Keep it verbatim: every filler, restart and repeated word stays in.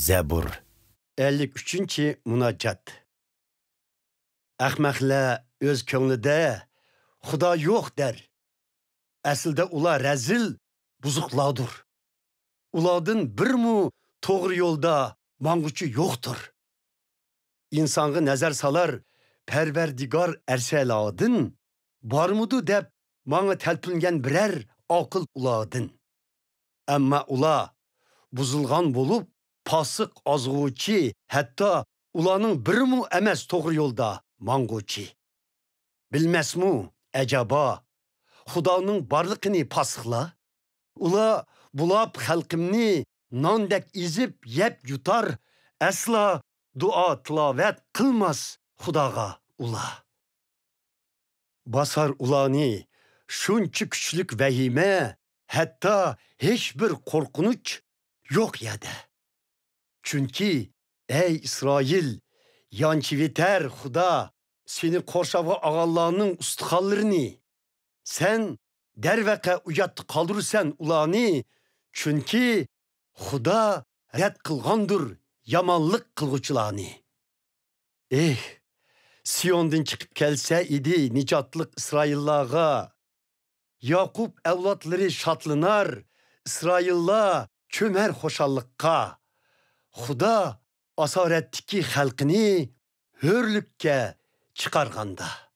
زەبۇر. ئەللىك ئۈچىنچى مۇناجات. ئەخمەقلەر ئۆز كۆڭلىدە «خۇدا يوق» دەر. ئەسلىدە ئۇلار رەزىل بۇزۇقلاردۇر. ئۇلاردىن بىرمۇ توغرا يولدا ماڭغۇچى يوقتۇر. ئىنسانغا نەزەر سالار پەرۋەردىگار ئەرشەلاردىن بارمىدۇ دەپ ماڭا تەلپۈنگەن بىرەر ئاقىل ئۇلاردىن. ئەمما ئۇلار بۇزۇلغان بولۇپ، پاسىق ئازغۇچى، ھەتتا ئۇلارنىڭ بىرىمۇ ئەمەس توغرا يولدا ماڭغۇچى. بىلمەسمۇ ئەجەبا خۇدانىڭ بارلىقىنى پاسىقلار؟ ئۇلار بۇلاپ خەلقىمنى ناندەك ئېزىپ يەپ يۇتار، ئەسلا دۇئا تىلاۋەت قىلماس خۇداغا ئۇلار. باسار ئۇلارنى شۇنچە كۈچلۈك ۋەھىمە، ھەتتا ھېچبىر قورقۇنچ يوق يەردە. چۈنكى، ئەي ئىسرائىل، يانچىۋېتەر خۇدا سېنى قورشاۋغا ئالغانلارنىڭ ئۇستىخانلىرىنى. سەن دەرۋەقە ئۇياتتا قالدۇرىسەن ئۇلارنى، چۈنكى خۇدا رەت قىلغاندۇر يامانلىق قىلغۇچىلارنى. ئېھ، سىيوندىن چىقىپ كەلسە ئىدى نىجاتلىق ئىسرائىللارغا. ياقۇپ ئەۋلادلىرى شادلىنار، ئىسرائىللار چۆمەر خۇشاللىققا. خۇدا ئاسارەتتىكى خەلقىنى ھۆرلۈككە چىقارغاندا.